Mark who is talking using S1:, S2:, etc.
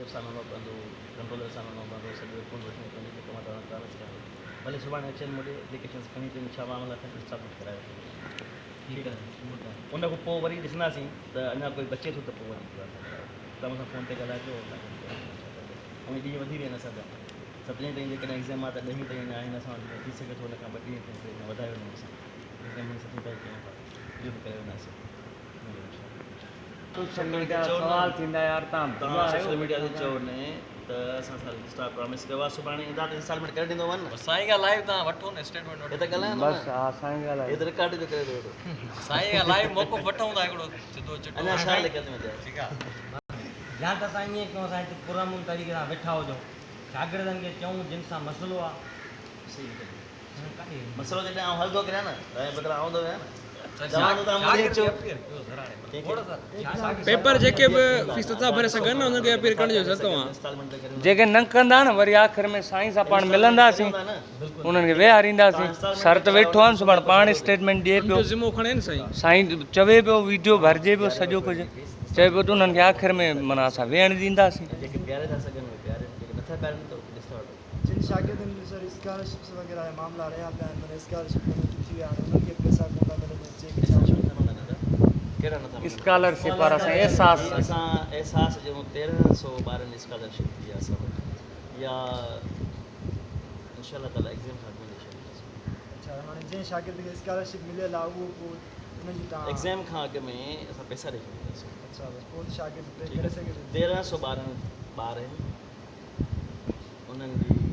S1: F سان ملڻو پوندو، ڪنٽرولر سان ملڻو پوندو، سڄو رپورٽ وٺڻي پوندي جيڪو مان توهان کي پرامس ڪيان ٿو. ڀلي سڀاڻي اچن مون ڏي اپليڪيشنس کڻي اچن ڇا معاملا اٿن انسٽالمينٽ ڪرائي وٺندس. ٺيڪ آهي ان کان پوء وري ڏسنداسين ته اڃا ڪوئي بچي ٿو ته پوء وري توهان سان ڳالهائبو. توهان مون سان فون تي ڳالهائجو توهان کي ۽ ڏينهن وڌي ويا آهن اسان جا سترهين تائين جيڪڏهن ايگزام آهي ته ڏهين تائين اڃا آهن اسان وٽ ٿي سگهي ٿو ان کان ٻه ڏينهن ٽي اڃا وڌائي وڃون اسان ايگزام هن ستين تائين ڪيون ٿا اهو به ڪري وينداسين.
S2: سوشل ميڊيا سوال ٿيندا يار تان
S1: ڀلا سوشل ميڊيا تي چئو نه ته اسان سان رجسٽرار پرامس ڪيو آهي سڀاڻي ايندا ته انسٽالمينٽ ڪري ڏيندو ون
S3: سائين کان لائيو تان وٺو نه اسٽيٽمينٽ
S1: وٺو هي ته ڳالهايان
S2: بس ها سائين ڳالهايو
S1: هي ته رڪارڊ پيو ڪري ٿو ويٺو
S3: سائين کان لائيو موقف وٺون ٿا هڪڙو سڌو چٽو
S1: اڃا ڇا لکيل ۾
S3: ٺيڪ آ
S4: يا ته اسان ائين ڪيون اسان هتي پرامن طريقي سان ويٺا هجون شاگردن کي چئون جن سان مسئلو آ
S1: مسئلو جڏهن آئون حل ٿو ڪريان نه تنهن بدران آئون ٿو ويهان نه چوان ٿو توهان مون ڏي اچو.
S5: پيپر جيڪي به فيس نٿا ڀري سگهن نه انهن کي اپيل ڪرڻ جو ضرورت آ.
S2: جيڪي نه ڪندا نه وري آخر ۾ سائين سان پاڻ ملنداسين انهن کي ويهارينداسين سر ته ويٺو آ نه سڀاڻ پاڻ اسٽيٽمينٽ ڏئي پيو
S5: ان جو ذمو کڻي نه سائين.
S2: سائين چوي پيو ويڊيو ڀرجي پيو سڄو ڪجهه چئي پيو ته انهن کي آخر ۾ معنيٰ اسان ويهڻ ڏينداسين.
S1: جيڪي پياري ٿا سگهن اهي پيارين جيڪي نٿا پيارين ته اتي ڏسندا وٺو.
S6: جن شاگردن جو سر اسڪالرشپس وغيره جا معاملا رهيا پيا آهن معنيٰ اسڪالرشپ ڪونه ٿي ويا آهن انهن کي به پئسا ڪونه ٿا ملن يا چيڪ ڇا
S2: اسڪالرشپ وارا سائين احساس.
S1: اسان احساس جون 1300 ٻارن جي اسڪالرشپ ٿي آهي اسان وٽ يا انشاء الله تعالي ايگزام کان اڳ ۾ ڏئي ڇڏينداسين.
S6: اڇا هاڻي جنهن شاگرد کي اسڪالرشپ مليل آهي اهو پوء ان جي تان
S1: ايگزام کان اڳ ۾ اسان پئسا ڏئي ڇڏينداسين.
S6: اڇا بس پوء ته شاگرد پي ڪري سگهي ٿو.
S1: 1300 ٻارن ٻار آهن. انهن جي